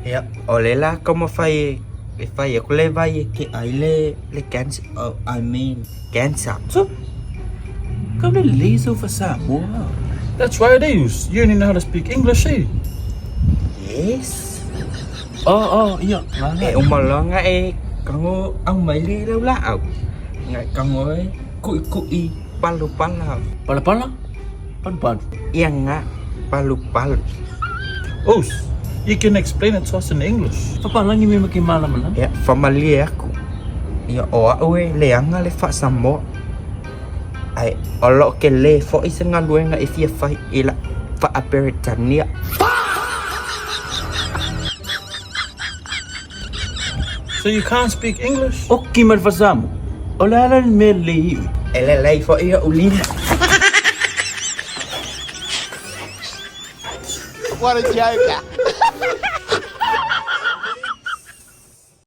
Ia, o lea la taumafai e fai atu le vai e ke'a ai le le cancer, oh, I mean cancer. So, kau le lelei sau faa-Samoa. That's right, eh? You only know how to speak English, eh? Yes. Oh, oh, ia, E uma loa ona e tago aumai le laulaau, ona e tago e kuʻikuʻi palupala. Palapala? Palupalu. Ia ga palupalu. Os, you can explain it to us in English. Papalagi mea ma ke malamalama. Ia, faamalie atu. Ia, o a'u e leaga le faasamoa. Ae o loo telē fo'i se galuega e fia fai i la'u faaperetania. So you can't speak English? Oki ma le faasamoa. O le a la le mea lelei i oe? E lelei fo'i o'u lima. What a joker.